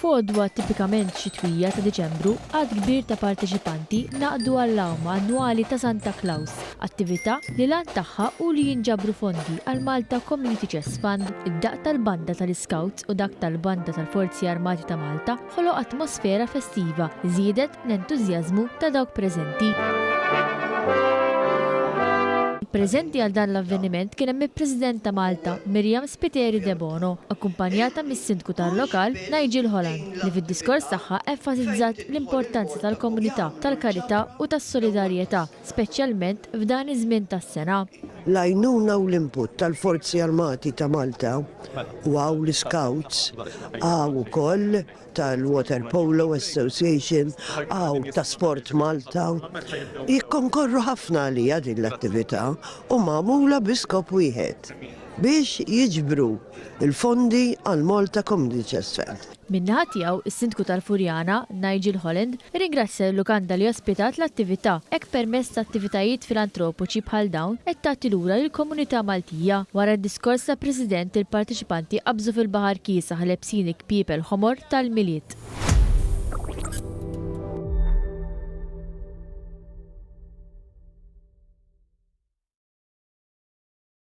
F'għodwa tipikament xitwija ta' Diċembru, għadd kbir ta' parteċipanti ngħaqdu għall-għawma annwali ta' Santa Klaus, attività li l-għan tagħha hu li jinġabru fondi għall-Malta Community Chest Fund. Id-daqq tal-banda tal-Iscouts u dak tal-Banda tal-Forzi Armati ta' Malta ħoloq atmosfera festiva li żiedet l-entużjażmu ta' dawk preżenti. Preżenti għal dan l-avveniment kien hemm il-President ta' Malta, Myriam Spiteri Debono, akkumpanjata mis-Sindku tal-lokal, Nigel Holland, li fid-diskors tagħha enfasizzat l-importanza tal-komunità, tal-karità u tas-solidarjetà, speċjalment f'dan iż-żmien tas-sena. L-għajnuna u l-input tal-Forzi Armati ta' Malta u hawn l-Iscouts, hawn ukoll tal-Waterpolo Association, hawn ta' Sport Malta, jikkonkorru ħafna għaliha din l-attività u magħmula bi skop wieħed, biex jiġbru l-fondi għall-Malta Community Chest Fund. Min-naħa tiegħu, is-Sindku tal-Furjana, Nigel Holland, irringrazzja lil-lukanda li ospitat l-attività, hekk permezz ta' attivitajiet filantropoċi bħal dawn qed tagħti lura lill-komunità Maltija. Wara d-diskors tal-President il-parteċipanti qabżu fil-baħar kiesaħ lebsin il-kpiepel ħomor tal-Milied.